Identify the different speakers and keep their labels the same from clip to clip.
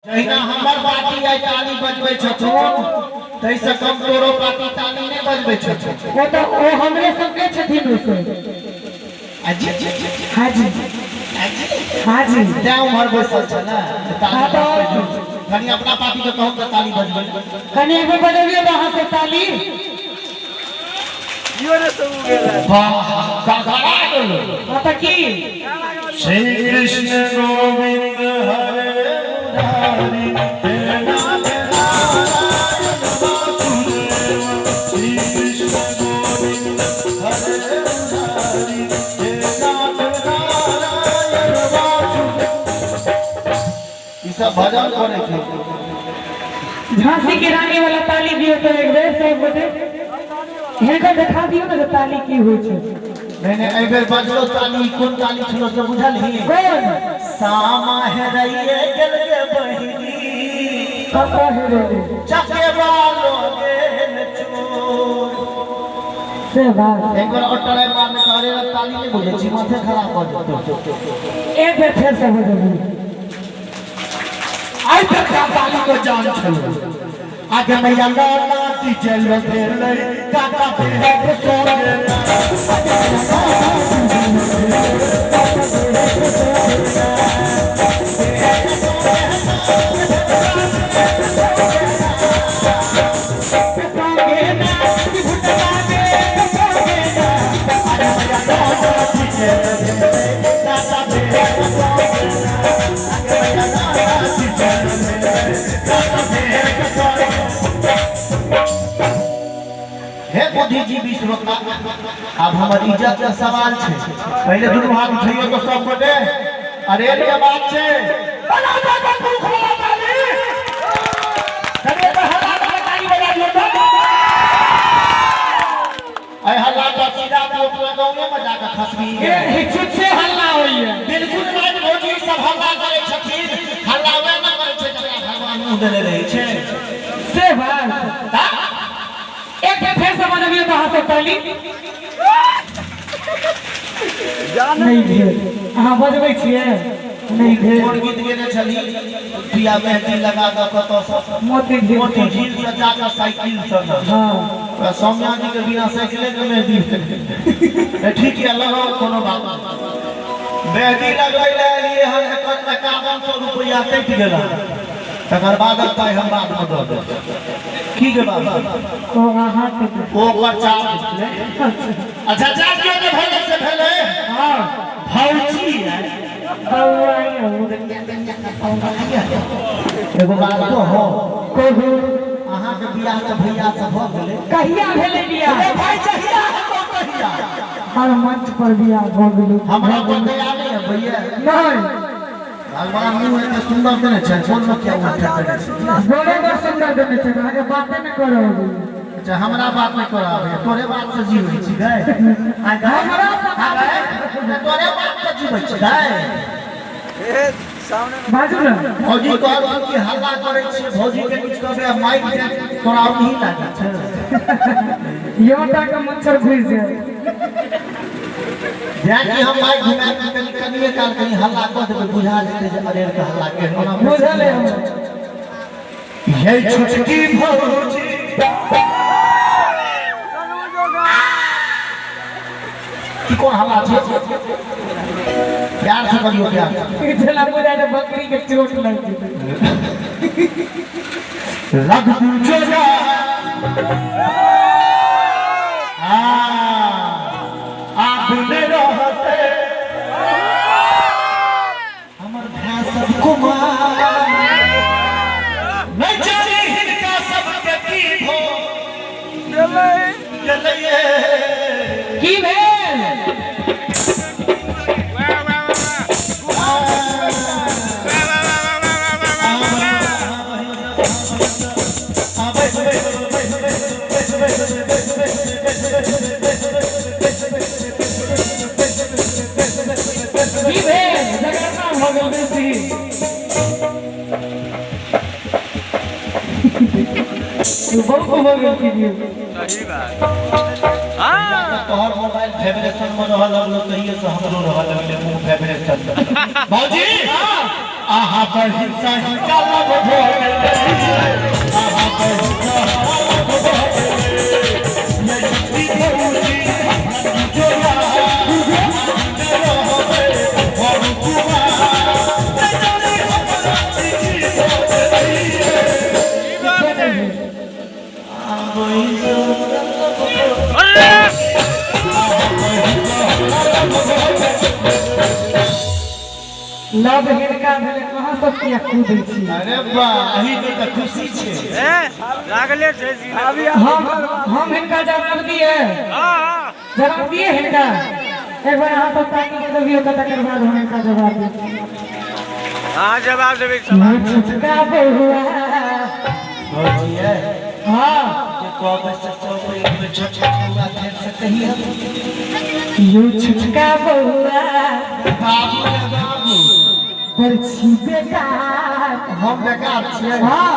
Speaker 1: जहिना हमर पार्टी आइ ताली बजबै छथुन ताहिसँ कम तोरो पार्टी ताली नहि बजबै छथुन।
Speaker 2: ओ तऽ ओ हमरे सबके छथिन ओ से।
Speaker 1: अजी जी जी जी।
Speaker 2: हाँ जी।
Speaker 1: अजी।
Speaker 2: हाँ जी।
Speaker 1: तैं उम्हर बैसल छै ने जे ताली
Speaker 2: हाँ तऽ
Speaker 1: बजबै छथुन। कनि अपना पार्टी के कहू तऽ ताली बजबै।
Speaker 2: कनि एक बेर बजबियौ तऽ अहाँ सब ताली।
Speaker 1: वाह गड़गड़ा गेलै।
Speaker 2: हाँ तऽ की?
Speaker 1: श्री कृष्ण गोविंद हरे मुरारी हे नाथ नारायण वासुदेव। श्री कृष्ण गोविंद हरे मुरारी हे नाथ नारायण वासुदेव। ई सब भजन करै छै।
Speaker 2: झांसी की रानी वाला ताली दियौ तऽ एक बेर सब गोटे। हिनका देखा दियौ ने जे ताली की होइ छै।
Speaker 1: नहीं नहीं एहि बेर बजलो ताली कोन ताली छलो से बुझलही?
Speaker 2: कोन?
Speaker 1: सामा हेराइए गेल गे बहिनी।
Speaker 2: कतऽ हेरेलै?
Speaker 1: चकेबा लो गेल चोर।
Speaker 2: से बात।
Speaker 1: एक बार और टराई मारने के अरे ताली नहीं बुझै छी माथे खराब भऽ जेतौ।
Speaker 2: एक बेर फेर से बजबियौ।
Speaker 1: आइ तक का ताली को जान छलो। आगे मैया लाला डीजल भेलै काका भेट सोगे। हे बुद्धिजीवी श्रोता, आब हमर इज्जत के सवाल छै। पहिले दुनू हाथ उठैयो तो सब गोटे। अरे के बात छै। बना दे बन पुरुख वाला ताली। कनि एक बेर हल्ला वाला ताली बजा दियौ तऽ। एहि हल्ला पर सीधा तू अपना गाँवे में जाके खसबी।
Speaker 2: ए छुच्छे हल्ला होइए।
Speaker 1: बिल्कुल राज भौजी सब हल्ला करै छथिन। हल्ला वएह ने करै छै जकरा भगवान मुँह देने रहै छै।
Speaker 2: से बात। एक बेर फेर से बजबियौ तऽ अहाँ सब ताली। नहि भेल। अहाँ बजबै छियै? नहि भेल।
Speaker 1: कोन गीत गेने छली? पिया मेहंदी लगा कऽ कतऽ सँ?
Speaker 2: मोती झील
Speaker 1: मोती झील से जाकऽ साइकिल से न।
Speaker 2: हाँ।
Speaker 1: तऽ सौम्या जी के बिना साइकिले के मेहंदी भेल। ठीक यऽ लगाउ कोनो बात नहि। मेहंदी लगबै लए एलियै हन एकर 5100 रुपैआ कटि गेल हन। तकर बाद पाइ हम बाद में दऽ देब। की के बात?
Speaker 2: ओ अहाँके दे।
Speaker 1: ओ ओकर चार्ज भेलै। अच्छा चार्ज किया जे भेलै से भेलै।
Speaker 2: हाँ।
Speaker 1: भौजी है।
Speaker 2: बौआ यौ।
Speaker 1: एगो बात कहौ।
Speaker 2: कहू।
Speaker 1: अहाँके बियाह तऽ भैया से भऽ गेलै।
Speaker 2: कहिया भेलै बियाह?
Speaker 1: अरे भाई जहिया हेतौ तहिया।
Speaker 2: हर मंच पर बियाह भऽ गेलै।
Speaker 1: हमरा पर दया नहि अबैया।
Speaker 2: नहि।
Speaker 1: भगवान मुँह एते सुन्दर देने छै कोन में किया उल्टा देने छै?
Speaker 2: बड़े बड़ सुन्दर देने छै अहाँके बाते नहि करऽ अबैया।
Speaker 1: अच्छा हमरा बात नहि करऽ अबैया तोरे बात से जीबै छी गै। आ गै?
Speaker 2: हमरा से
Speaker 1: आ गै? तोरे बात से जीबै छी गै।
Speaker 2: बाजू ने।
Speaker 1: भौजी कहलखिन कि हल्ला करै छियै भौजी के किछु कहबै आ माइक जे तोरा ओनही लागै छै।
Speaker 2: योटा के मच्छर घुसि जायत।
Speaker 1: जेँ कि हम माइक घुमा कऽ कनि कनिए काल कनि हल्ला कऽ देबै बुझा जेतै जे अरेर के हल्ला केहन ओना
Speaker 2: बुझल अइ हमरा।
Speaker 1: यै छोटकी भौजी। की कोन हल्ला छै? प्यार से करियौ प्यार से।
Speaker 2: जेना बुझाइ छै बकरी के चोट लागि जेतै।
Speaker 1: रघु चोरा। हाँ, आब नहि रहतै हमर भाय सब कुमार। नहि जानि हिनका सबके की भऽ गेलैये।
Speaker 2: की भेल? की भेल? जगरना भऽ गेल बेसी। बहुत भऽ गेल की भेल?
Speaker 1: तोहर मोबाइल वाइब्रेशन में रहऽ लगलो तहिए से हमरो रहऽ लगलै मुँह वाइब्रेशन में। भौजी आहा बहिन सही लव भऽ गेलै। आहा बहिन लव भऽ गेलै। ये छोटकी भौजी जोड़ा रहबै बड़ कुमार। नहि जाने हमरा की भऽ गेलै। आहा बहिन
Speaker 2: लव हिनका भेलै, अहाँ सब किया कूदै छी?
Speaker 1: अरे वाह, अही के तऽ खुशी छै।
Speaker 3: लागले छै जी।
Speaker 2: हम हिनका जवाब दिए, जवाब दिए हिनका। एक बार अहाँ सब ताकि के देबियो तऽ तकर बाद हम हिनका जवाब दी।
Speaker 3: अहाँ जवाब देबै सवाल।
Speaker 2: छोटका बौआ।
Speaker 1: भौजी यै।
Speaker 2: हाँ।
Speaker 1: जे कहबै से कहबै, एक बेर छोटका बौआ फेर से कहियौ।
Speaker 2: यो छोटका बौआ।
Speaker 1: बाबू रे बाबू।
Speaker 2: पर छी बेकार।
Speaker 1: हम बेकार छियै?
Speaker 2: हाँ,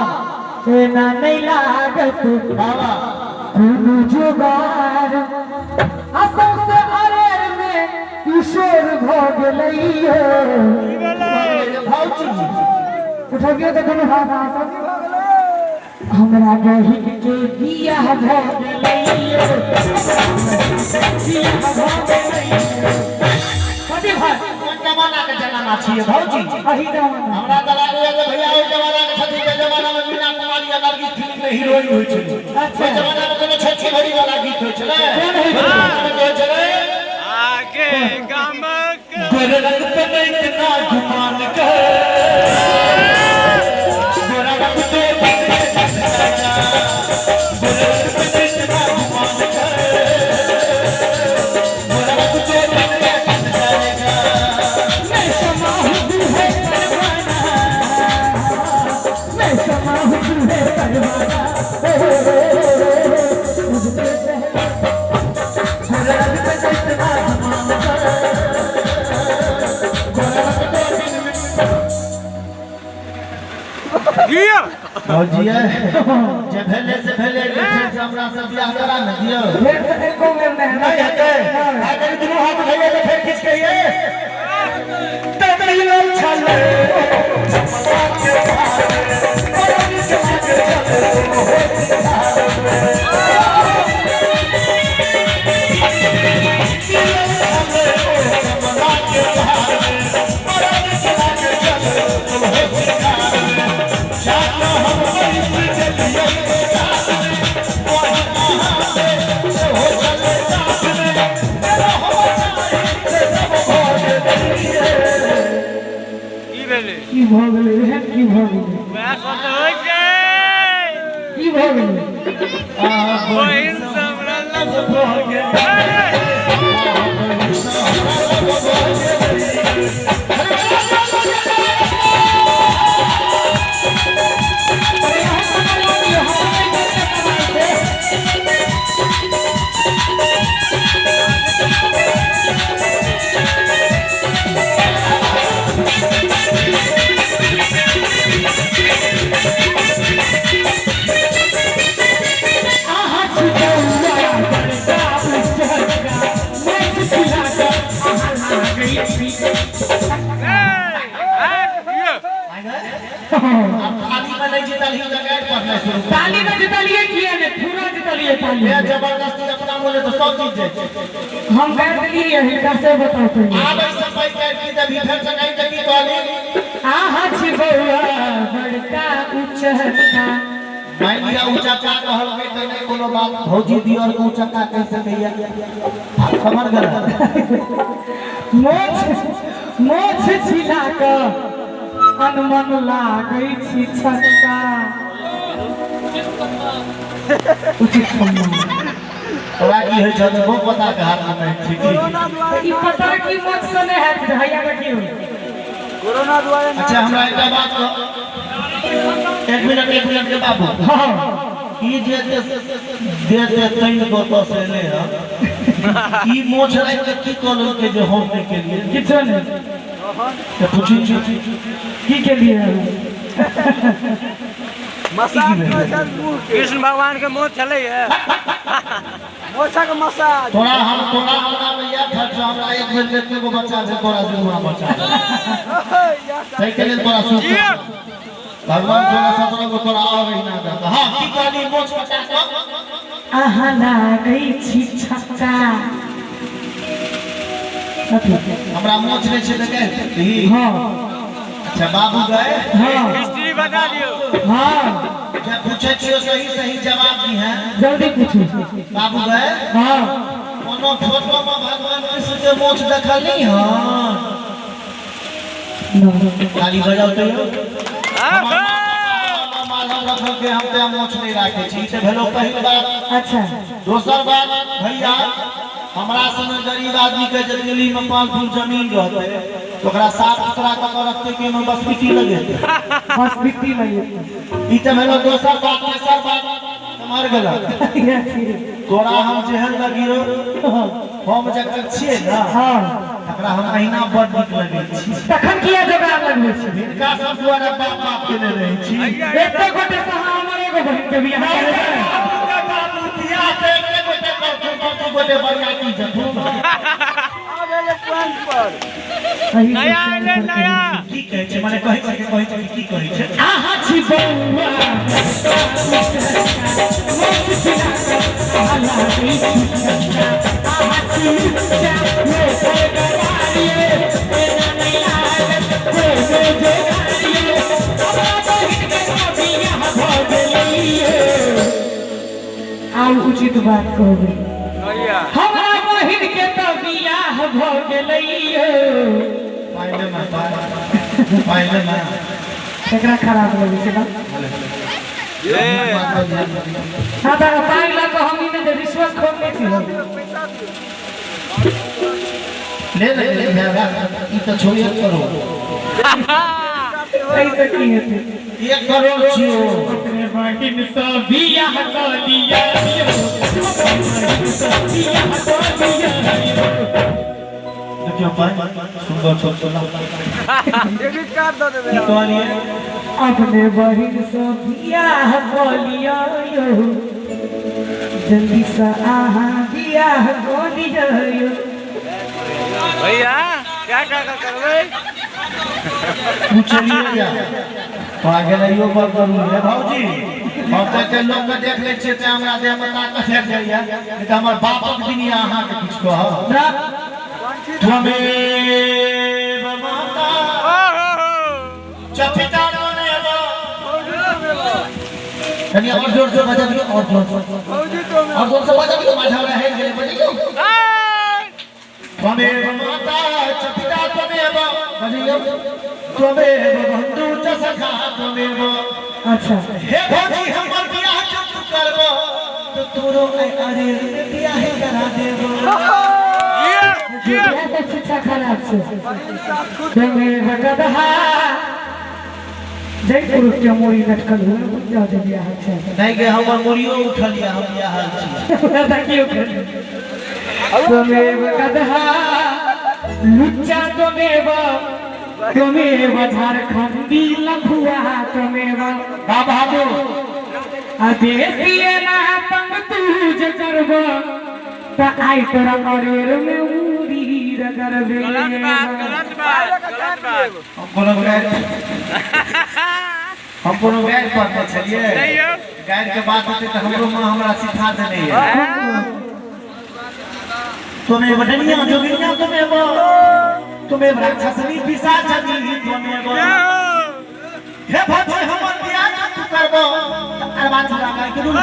Speaker 2: एना नहि लागत
Speaker 1: बाबा
Speaker 2: कोनो जुगाड़। आ सौंसे अरेर मे किशोर भऽ गेलैयो।
Speaker 1: भौजी।
Speaker 2: उठबियौ तऽ दुनू हाथ अहाँ सब। हमरा बहिन के बियाह भऽ गेलैयो, बियाह भऽ गेलैयो। कथी भाई?
Speaker 1: कोन जमाना के जमाना छियै भौजी?
Speaker 2: अही जमाना।
Speaker 1: हमरा तऽ लागैया जे भैया ओहि जमाना के छथिन जे जमाना मे मीना कुमारी आ नरगिस फिल्म मे हीरोइन होइ छलै।
Speaker 2: अच्छा।
Speaker 1: ओहि जमाना मे कोनो छोटकी घड़ी वाला गीत होइ छलै?
Speaker 2: कोन होइ छलै?
Speaker 1: होइ छलै?
Speaker 3: आगे गामक
Speaker 1: गोर रंग पे नहीं इतना गुमान कर, गोरा रंग पे गोर रंग पे नहीं इतना गुमान कर, गोरा रंग पे जाएगा।
Speaker 2: मैं शमा हूँ है परवाना, मैं शमा हूँ है परवाना। मुझसे पहले
Speaker 1: गोरा रंग पे नहीं इतना गुमान कर, गोरा रंग पे
Speaker 3: दिया।
Speaker 1: भौजी यै, जे भेलै से भेलै, जे फेर से हमरा से बियाह करा ने दियौ।
Speaker 2: फेर से एको बेर नहीं।
Speaker 1: नहीं हेतै? आ कनि दुनू हाथ उठैयै तऽ फेर किछु कहियै। तऽ मिलल छलै
Speaker 3: की भेलै?
Speaker 2: की भऽ गेलै? एहन की भऽ गेलै?
Speaker 3: वएह सब तऽ होइ छै।
Speaker 2: की भऽ गेलै?
Speaker 3: बहिन से हमरा लव भऽ गेलै।
Speaker 2: अरे अहाँ कमाल दियौ, हम नहि करबै कमाल से। अहाँ छिटौआ बड़का उचक्का, मैं छिछिला कऽ अहाँ लागै छी।
Speaker 3: दिया।
Speaker 1: आब थाली में नहि जीतलही तऽ गारि पढ़नाइ शुरू कर।
Speaker 2: ताली में जीतलियै किया ने? पूरा जीतलियै ताली।
Speaker 1: ए, जबरदस्ती अपना मोने तऽ सब जीत जाइ छै।
Speaker 2: हम गारि देलियै हिनका, से बताउ पहिले।
Speaker 1: आब एहिसँ पैघ गारि की देबही? फेर से कही तऽ की कहली?
Speaker 2: अहाँ छी बौआ बड़का उचक्का।
Speaker 1: मानि लिअ उचक्का कहलकै तऽ नहि कोनो बात। भौजी दियर के उचक्का कहि सकैया? आब खबर गेल।
Speaker 2: मोछ मोछ छिला कऽ अनमन लागै छी छक्का। उचित सम्मान।
Speaker 1: तोरा की होइ छौ? तऽ पता के हाथ मे नहि ठीक।
Speaker 2: ई पता की मोछ से नहि हैत, हैया देखियौ।
Speaker 3: कोरोना दुआरे।
Speaker 1: अच्छा, हमरा एकटा बात कह, एक मिनट, एक मिनट के बाबू।
Speaker 2: हाँ।
Speaker 1: ई जे दे दे तैन गोतो से एले हँ, ई मोछ राखि के की कऽ लेलकै जे हम नहि केलियै?
Speaker 2: किछो नहि।
Speaker 1: तऽ पूछी।
Speaker 2: की केलियै?
Speaker 4: मसाज
Speaker 3: कृष्ण भगवान के मोह छलै है।
Speaker 4: मोछक मसाज।
Speaker 1: तोरा हम तोरा हमरा में इएह खर्चा, हमरा एक बेर के एगो बच्चा छै, तोरा जुड़वा बच्चा ताहिके लेल तोरा सोच भगवान 16-17 गो तोरा और अहिना दऽ। हँ, की कहली? मोछ कटा कऽ
Speaker 2: अहाँ लागै छी छक्का।
Speaker 1: हमरा मोछ नहि छै तऽ कहि।
Speaker 2: हँ।
Speaker 1: अच्छा बाबू गए।
Speaker 2: हँ।
Speaker 3: हिस्ट्री बता दियौ।
Speaker 2: हँ।
Speaker 1: जब पूछे छियो सही सही जवाब दी है।
Speaker 2: जल्दी पूछू।
Speaker 1: बाबू गए।
Speaker 2: हँ।
Speaker 1: कोनो फोटो में भगवान कृष्ण के मोछ देखल नहीं? हँ, ताली बजाओ तो। माधव रखल के हम ते मोछ नहीं राखे छी, तऽ भेलो पहिल बात।
Speaker 2: अच्छा।
Speaker 1: दोसर बात भैया, हमरा सन गरीब आदमी के जब दिल्ली में 5 फुट जमीन रहते तो ओकरा साफ सुथरा कऽ के रखते कि ओहिमे बस मिट्टी लगेतै?
Speaker 2: बस मिट्टी लगेतै।
Speaker 1: ई तऽ भेलो दोसर बात। तेसर बात मर गेल। तोरा हम जेहन लगियो, हम जकर छियै ने, तकरा हम अहिना बड़ नीक लगै छी।
Speaker 2: तखन किया जोगाड़ लगबै छी?
Speaker 1: हिनका सब दुआरे बाप बाप केने रहै छी।
Speaker 2: एते गोटे से अहाँ हमर एगो बहिन के बियाह करबै?
Speaker 1: बियाह तऽ एके गोटे करथुन, दू गोटे बरियाती जथुन।
Speaker 4: आब एलै पॉइंट पर।
Speaker 3: नया एलै नया।
Speaker 1: की कहै छै? मने कहै छै, कहै छै, की कहै छै?
Speaker 2: अहाँ छी बौआ, आब उचित बात कहबै। हमरा बहिन के तऽ बियाह भऽ गेलै।
Speaker 1: पाइले में पाइले में।
Speaker 2: एकरा खराब लगै छै ना? हाँ, तऽ पाइ लऽ कऽ हम ई नहि रिश्वत खोर नहि छी हम।
Speaker 1: ले ले ले भैया, ई तऽ छौ 1 करोड़।
Speaker 2: एहि से की हेतै?
Speaker 1: 1 करोड़ छियौ।
Speaker 2: अपने बहिन सँ बियाह कऽ लिअ, बियाह कऽ लिअ।
Speaker 1: देखियौ पाइ सुन्दर छोट छोट।
Speaker 4: डेबिट कार्ड दऽ देबै।
Speaker 1: की कहलियै?
Speaker 2: अपने बहिन सँ बियाह कऽ लिअ यौ, जल्दी सँ अहाँ बियाह कऽ लिअ यौ।
Speaker 3: भैया, क्या टाका करबै?
Speaker 1: पूछलियै या तोरा गेलैयो बड़ जरूरी है। भौजी, हम तऽ एते लोकके देख लै छियै तऽ हमरा देहमे ताकत आबि जाइए, नहि तऽ हमर बापक दिन यऽ अहाँके किछु कहब। त्वमेव माता च पिता त्वमेव। कनि और जोर से बजबियौ, और जोर से।
Speaker 4: भौजी तो
Speaker 1: और जोर से बजबियौ, माझा रहि गेलै, बजैयौ। त्वमेव माता च पिता त्वमेव, बजैयौ, त्वमेव बन्धु च सखा त्वमेव।
Speaker 2: अच्छा।
Speaker 1: हे भौजी, हमर बियाह जब तू करबो तो तोरो आइ अरेर में बियाह करा देबो।
Speaker 2: इएह सब शिक्षा खराब छै। त्वमेव गदहा, जै पुरुष के मोरी लटकल हुए बुझ जाओ जे बियाह छै।
Speaker 1: नहीं गे, हमर मुड़ियो उठल यऽ, हम बियाह छी।
Speaker 2: देखियौ, त्वमेव गदहा लुच्चा त्वमेव, त्वमेव झारखंडी लखुआ त्वमेव।
Speaker 1: बाबा।
Speaker 2: आ देसी एना तंग तू जे करब तऽ आइ तोरा अरेर में उड़ी रगड़बे।
Speaker 3: गलत बात, गलत बात, गलत बात।
Speaker 1: हम कोनो गारि पढ़ने छलियै?
Speaker 3: नहीं यौ।
Speaker 1: गारि के बात हेतै तऽ हमरो माँ हमरा सिखा देने यऽ। त्वमेव डनिया जोगिनिया त्वमेव, त्वमेव राक्षसनी पिशाचनी त्वमेव। हे भौजी, हमर बियाह जब तू करबो तऽ अरबा चूड़ा गाय के दूध।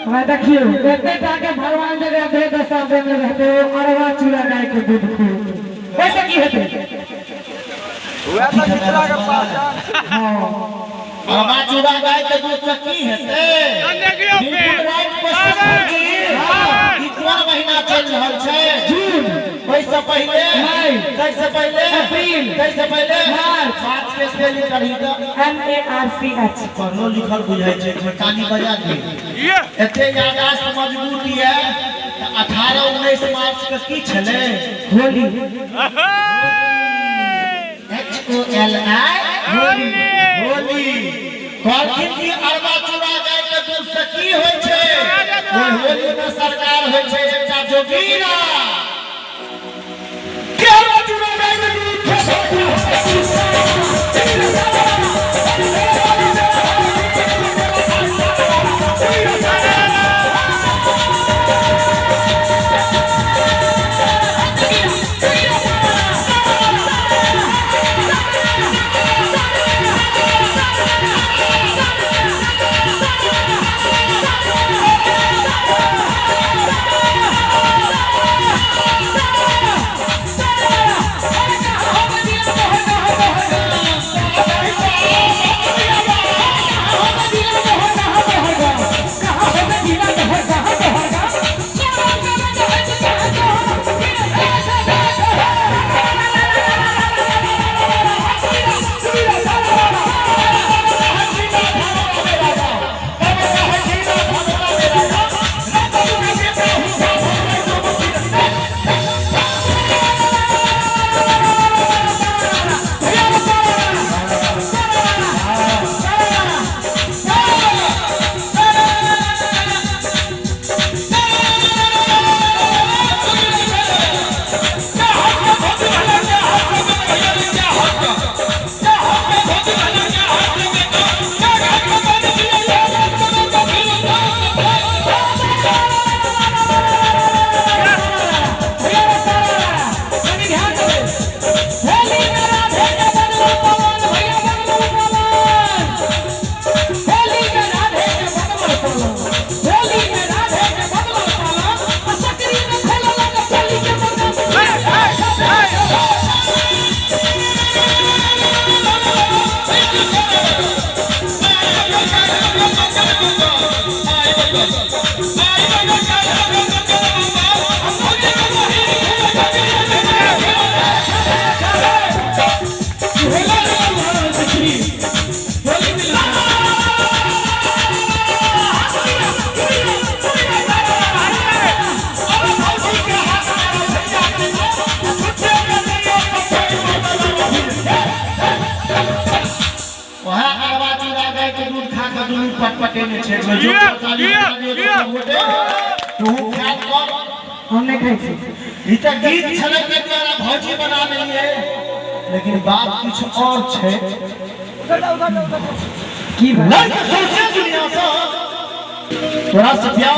Speaker 2: हमरा देखियौ, एते टा के भगवान जकरा देह दशा देने रहतै, ओ अरबा चूड़ा गाय के दूध खुएतै, ओहिसँ की हेतै?
Speaker 4: वएह तऽ मिथिला के पहचान छै।
Speaker 2: हँ।
Speaker 1: अरबा चूड़ा गाय के दूध से की हेतै?
Speaker 3: देखियौ।
Speaker 1: बिल्कुल राइट क्वेश्चन जी। ई कोन महीना चलि रहल छै?
Speaker 2: जून।
Speaker 1: ओहिसँ पहिले?
Speaker 2: मई।
Speaker 1: ताहिसँ पहिले?
Speaker 2: अप्रैल।
Speaker 1: ताहिसँ पहिले?
Speaker 2: मार्च।
Speaker 1: मार्च के स्पेलिंग करही तऽ।
Speaker 2: MARCH।
Speaker 1: पढ़लो लिखल बुझाइ छै, एकबेर ताली बजा दे। एते याददाश्त मजबूत यऽ तऽ 18-19 मार्च के की छलै?
Speaker 2: होली।
Speaker 1: HOLI, Holi. होली। कहलखिन कि अरबा चूड़ा गाय के दूध से की होइ छै? ओहि होली में सरकार होइ छै एकटा जोगीरा। के अरबा चूड़ा गाय के दूध वएह अरबा चूड़ा गाय के दूध खा के दुनू पटपटेने छै। तू ख्याल कर।
Speaker 2: हम नहि खाइ छी।
Speaker 1: ई तऽ गीत छलै के द्वारा भौजी बना लेलियै, लेकिन बात किछु और छै।
Speaker 2: की बात?
Speaker 1: लड़के सोचे दुनिया से तोरा से प्यार।